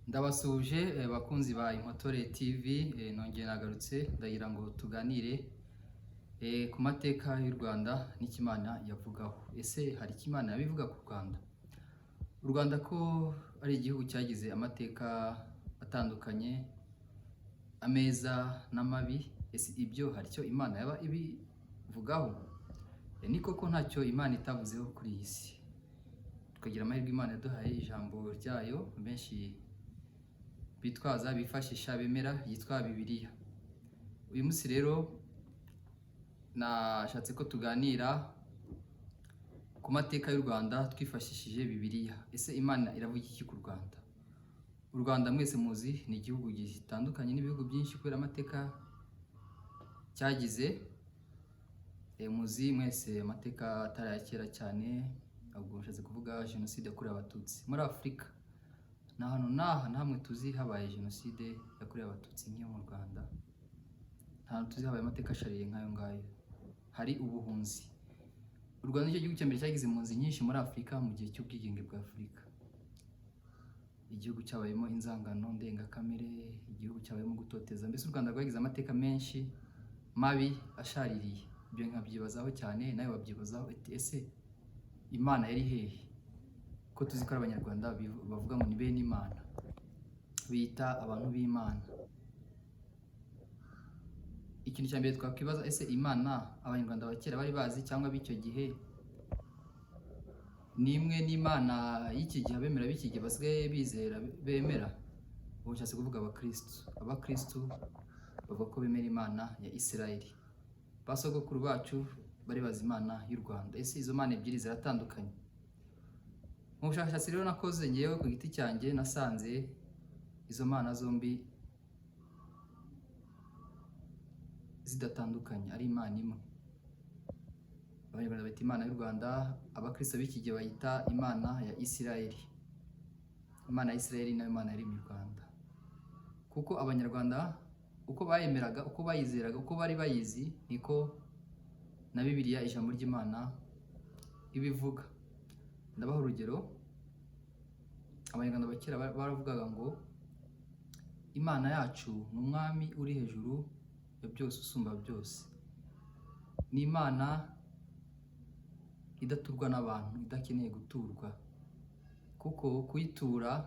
Ndabasuhuje bakunzi ba Impotore TV, nongeye nagarutse ndagira ngo tuganire ku mateka y'u Rwanda n'icyo Imana yavugaho. Ese hari icyo Imana yabivuga ku Rwanda? U Rwanda ko ari igihugu cyagize amateka atandukanye, ameza n'amabi, ese ibyo hari icyo Imana yaba ibivugaho? Ni koko ntacyo Imana itavuzeho kuri iyi si. Tukagira amahirwe, Imana yaduhaye ijambo ryayo benshi bitwaza, bifashisha, bemera, yitwa Bibiliya. Uyu munsi rero nashatse ko tuganira ku mateka y'u Rwanda twifashishije Bibiliya. Ese Imana iravuga iki ku Rwanda? U Rwanda mwese muzi ni igihugu gitandukanye n'ibihugu byinshi kubera amateka cyagize. Muzi mwese amateka atari aya kera cyane, ubwo nshatse kuvuga Jenoside yakorewe Abatutsi muri Afurika. Nta hantu n'aha na hamwe tuzi habaye Jenoside yakorewe Abatutsi nk'iyo mu Rwanda. Nta hantu tuzi habaye amateka ashaririye nk'ayo ngayo. Hari ubuhunzi. U Rwanda nicyo gihugu cya mbere cyagize impunzi nyinshi muri Afurika mu gihe cy'ubwigenge bwa Afurika. Igihugu cyabayemo inzangano ndengakamere, igihugu cyabayemo gutoteza. Mbese u Rwanda rwagize amateka menshi mabi ashaririye. Ibyo nkabyibazaho cyane, nawe wabyibazaho ati: "Ese Imana yari hehe?" Ko tuzi ko ari Abanyarwanda bavuga ngo ni bene Imana, bita abantu b'Imana. Ikintu cya mbere twakwibaza: ese Imana Abanyarwanda ba kera bari bazi cyangwa b'icyo gihe ni imwe n'Imana y'iki gihe abemera b'iki gihe basigaye bizera, bemera? Ubu nshatse kuvuga abakristu. Abakristu bavuga ko bemera Imana ya Isirayeli. Ba sogokuru bacu bari bazi Imana y'u Rwanda. Ese izo mana ebyiri ziratandukanye? Mu bushakashatsi rero nakoze ngewe ku giti cyanjye, nasanze izo mana zombi zidatandukanye, ari Imana imwe. Abanyarwanda bita Imana y'u Rwanda, abakristo b'iki gihe bayita Imana ya Isirayeli. Imana ya Isirayeli nayo Imana yaremye u Rwanda, kuko Abanyarwanda uko bayemeraga, uko bayizeraga, uko bari bayizi, niko na Bibiliya, ijambo ry'Imana, ibivuga. Ndabaha urugero. Abanyarwanda ba kera baravugaga ngo Imana yacu ni umwami uri hejuru ya byose, usumba byose, ni Imana idaturwa n'abantu, idakeneye guturwa, kuko kuyitura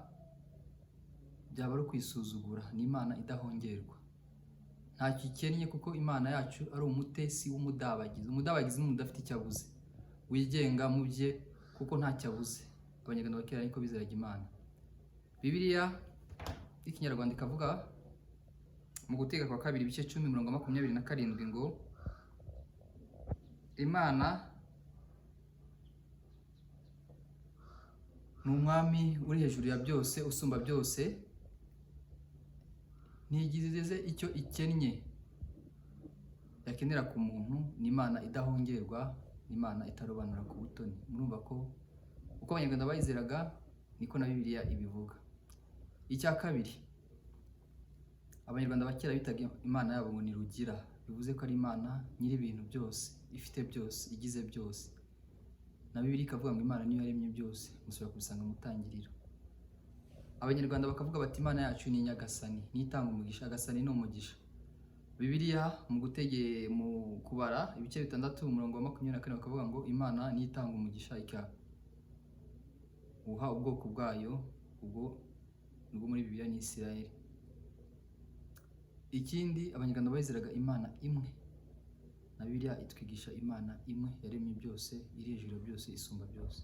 byaba ari ukuyisuzugura. Ni Imana idahongerwa, ntacyo ikennye, kuko Imana yacu ari umutesi w'umudabagizi. Umudabagizi ni umuntu udafite icyo abuze, wigenga mu bye kuko ntacyo abuze. Abanyarwanda ba kera niko bizeraga Imana. Bibiliya y'Ikinyarwanda ikavuga mu Gutegeka kwa Kabiri, ibice 10, umurongo 27 ngo Imana ni umwami uri hejuru ya byose, usumba byose, ntigize icyo ikennye yakenera ku muntu, ni Imana idahongerwa, ni Imana itarobanura ku butoni. Murumva ko uko Abanyarwanda bayizeraga niko na Bibiliya ibivuga. Icya kabiri, Abanyarwanda ba kera bitaga Imana yabo ngo ni Rugira, bivuze ko ari Imana nyiri ibintu byose, ifite byose, igize byose. Na Bibiliya ikavuga ngo Imana niyo yaremye byose, mushobora kubisanga mu Tangiriro. Abanyarwanda bakavuga bati: "Imana yacu ni Nyagasani, niyo itanga umugisha." Agasani ni umugisha. Bibiliya mu Kubara, ibice 6, umurongo wa 24, bakavuga ngo Imana niyo itanga umugisha, ikawuha ubwoko bwayo. Ubwo nubwo muri Bibiliya ni Isirayeli. Ikindi, Abanyarwanda bizeraga Imana imwe, na Bibiliya itwigisha Imana imwe yaremye byose, iri hejuru ya byose, isumba byose.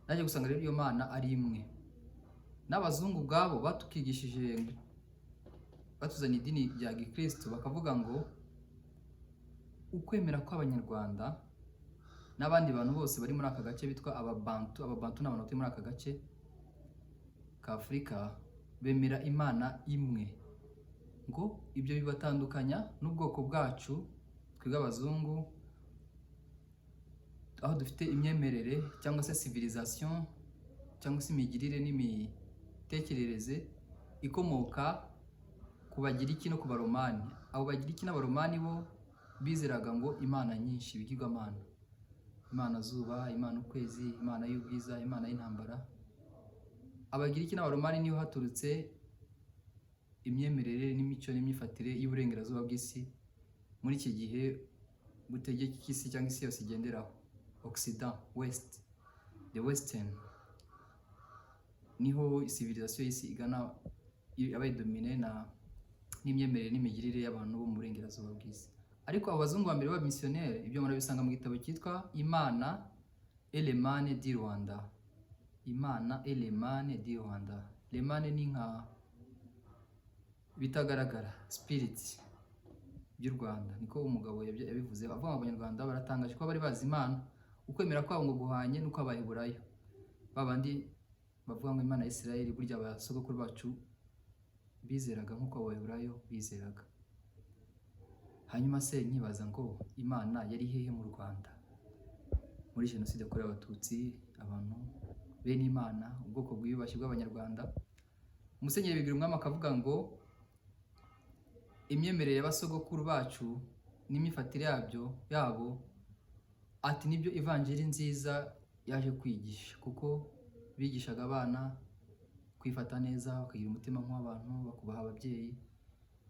Naje gusanga rero iyo Mana ari imwe. N'abazungu ubwabo batukigishije, batuzanye idini rya gikristo, bakavuga ngo ukwemera kw'Abanyarwanda n'abandi bantu bose bari muri aka gace bitwa Ababantu. Ababantu ni abantu batuye muri aka gace ka Afurika, bemera Imana imwe, ngo ibyo bibatandukanya n'ubwoko bwacu twebwe abazungu, aho dufite imyemerere cyangwa se civilisation cyangwa se imigirire n'imitekerereze ikomoka ku Bagiriki no ku Baromani. Abo Bagiriki n'Abaromani bo bizeraga ngo imana nyinshi, ibigirwamana, imana zuba, imana ukwezi, imana y'ubwiza, imana y'intambara. Abagiriki n'Abaromani niho haturutse Imyemerere n'imico n'imyifatire y'uburengerazuba bw'isi muri iki gihe butegeka isi, cyangwa isi yose igenderaho, Occident, West, the Western, niho civilisation y'isi igana, yabaye dominée na n'imyemerere n'imigirire y'abantu bo mu burengerazuba bw'isi. Ariko abo bazungu ba mbere b'abamisiyoneri, ibyo murabisanga mu gitabo cyitwa Imana et les manes du Rwanda. Imana et les manes du Rwanda. Les manes ni nka bitagaragara, spirit by'u Rwanda, niko umugabo yabivuze, avuga ngo Abanyarwanda baratangaje ko bari bazi Imana, ukwemera kwabo ngo guhanye n'uko Abaheburayo babandi bavuga ngo Imana ya Isirayeli, burya abasogokuru bacu bizeraga nk'uko Abaheburayo bizeraga. Hanyuma se nkibaza ngo Imana yari hehe mu Rwanda muri Jenoside yakorewe Abatutsi, abantu bene Imana, ubwoko bwiyubashye bw'Abanyarwanda? Musenyeri Bigirumwami akavuga ngo imyemerere y'abasogokuru bacu n'imyifatire yabo, ati nibyo ivanjiri nziza yaje kwigisha, kuko bigishaga abana kwifata neza, bakagira umutima nk'uw'abantu, bakubaha ababyeyi,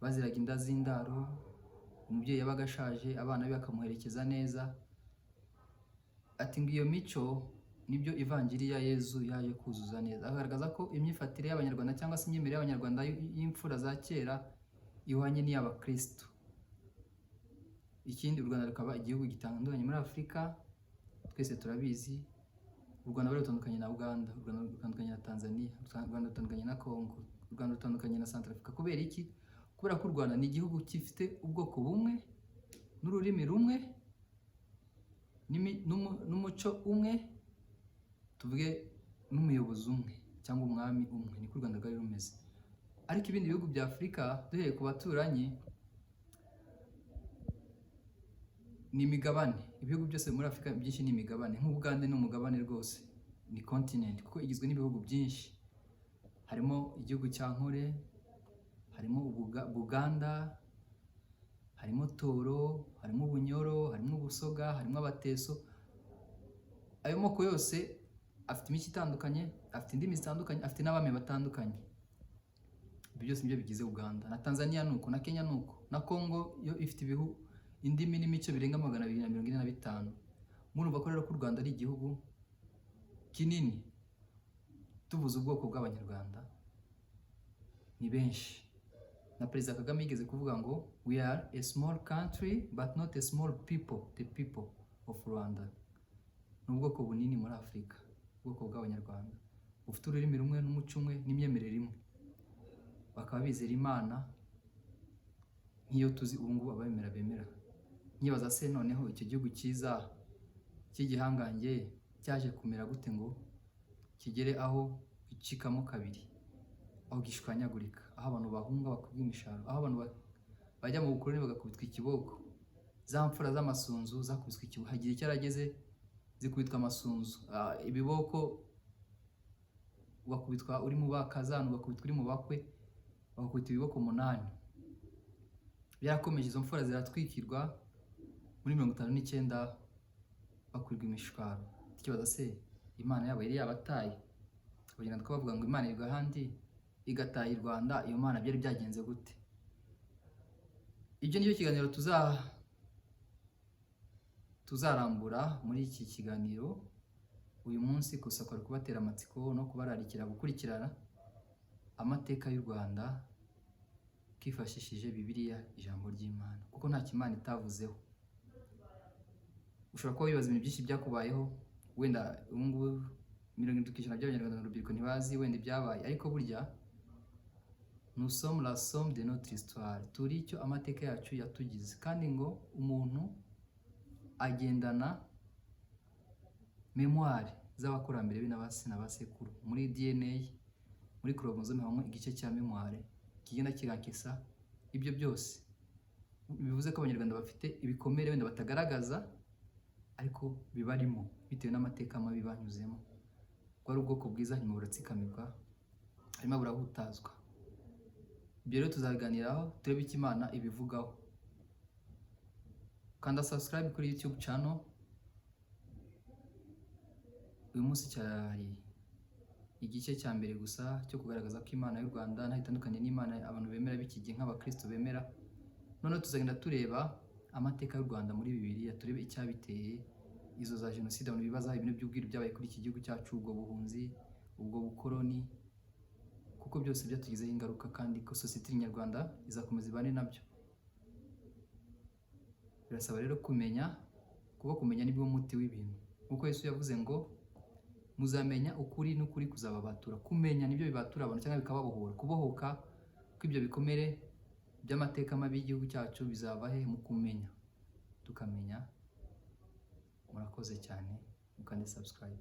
baziraga inda z'indaro, umubyeyi yabaga ashaje abana be bakamuherekeza neza. Ati ngo iyo mico nibyo ivanjiri ya Yezu yaje kuzuza neza. Agaragaza ko imyifatire y'Abanyarwanda cyangwa se imyemerere y'Abanyarwanda y'imfura za kera ihwanye n'iy'Abakristo. Ikindi, u Rwanda rukaba igihugu gitandukanye muri Afurika, twese turabizi. U Rwanda bari rutandukanye na Uganda, u Rwanda rutandukanye na Tanzania, u Rwanda rutandukanye na Congo, u Rwanda rutandukanye na Centrafrica. Kubera iki? Kubera ko u Rwanda ni igihugu gifite ubwoko bumwe n'ururimi rumwe n'umuco umwe, tuvuge n'umuyobozi umwe cyangwa umwami umwe. Niko u Rwanda rwari rumeze. Ariko ibindi bihugu bya Afurika, duhereye ku baturanyi, ni imigabane. Ibihugu byose muri Afurika byinshi ni imigabane. Nk'Ubugande ni umugabane rwose, ni continent, kuko igizwe n'ibihugu byinshi. Harimo igihugu cya Nkore, harimo Buganda, harimo Toro, harimo Ubunyoro, harimo Ubusoga, harimo Abateso. Ayo moko yose afite imico itandukanye, afite indimi zitandukanye, afite n'abami batandukanye. Ibyo byose nibyo bigize Uganda. Na Tanzania nuko, na Kenya nuko, na Congo yo ifite ibihu, indimi n'imico birenga 245. Murumva ko rero ko u Rwanda ari igihugu kinini. Tuvuze ubwoko bw'Abanyarwanda ni benshi. Na Perezida Kagame yigeze kuvuga ngo "We are a small country but not a small people." The people of Rwanda ni ubwoko bunini muri Afurika, ubwoko bw'Abanyarwanda bufite ururimi rumwe n'umuco umwe n'imyemerere imwe, bakaba bizera Imana nk'iyo tuzi ubu ngubu abemera bemera. Nkibaza se noneho icyo gihugu cyiza cy'igihangange cyaje kumera gute ngo kigere aho gicikamo kabiri, aho gishwanyagurika, aho abantu bahunga bakubwa imisharo, aho abantu bajya mu bukoloni bagakubitwa ikiboko? Za mfura z'amasunzu zakubiswe ikiboko, hagira icyarageze zikubitwa amasunzu. Ibiboko, ugakubitwa uri mu bakazana, ugakubitwa uri mu bakwe, bagakubita ibiboko 8. Byarakomeje, izo mfura ziratwikirwa muri 59, bakwirwa imishwaro. Tukibaza se Imana yabo yari yabataye? Abanyarwanda ko bavuga ngo Imana irwa ahandi igataha i Rwanda, iyo Mana byari byagenze gute? Ibyo nicyo kiganiro tuzarambura muri iki kiganiro uyu munsi. Gusa kwari kubatera amatsiko no kubararikira gukurikirana amateka y'u Rwanda twifashishije Bibiliya, ijambo ry'Imana, kuko nta Imana itavuzeho. Ushobora kuba wibaza ibintu byinshi byakubayeho. Wenda ubu ngubu 70% by'Abanyarwanda n'urubyiruko ntibazi wenda ibyabaye, ariko burya nous sommes la somme de notre histoire, turi icyo amateka yacu yatugize. Kandi ngo umuntu agendana mémoire z'abakurambere be n'abase na basekuru muri DNA, muri chromosome habamo igice cya mémoire kigenda kirakisa ibyo byose. Bivuze ko Abanyarwanda bafite ibikomere wenda batagaragaza, ariko bibarimo bitewe n'amateka mabi banyuzemo. Bwari ubwoko bwiza, nyuma buratsikamirwa, hanyuma burahutazwa. Ibyo rero tuzabiganiraho, turebe icyo Imana ibivugaho. Kanda subscribe kuri YouTube channel. Uyu munsi cyari Igice cya mbere gusa cyo kugaragaza ko Imana y'u Rwanda ntaho itandukanye n'Imana abantu bemera b'iki gihe, nk'abakristo bemera. Noneho tuzagenda tureba amateka y'u Rwanda muri Bibiliya, turebe icyabiteye, izo za jenoside abantu bibaza, ibintu by'ubwiru byabaye kuri iki gihugu cyacu, ubwo buhunzi, ubwo bukoroni, kuko byose byatugizeho ingaruka, kandi ko sosiyete nyarwanda izakomeza ibane nabyo. Birasaba rero kumenya, kuko kumenya nibwo muti w'ibintu, nk'uko Yesu yavuze ngo: "Muzamenya ukuri n'ukuri kuzababatura." Kumenya nibyo bibatura abantu cyangwa bikababohora. Kubohoka kw'ibyo bikomere by'amateka mabi y'igihugu cyacu bizava he? Mu kumenya, tukamenya. Murakoze cyane, mukande subscribe.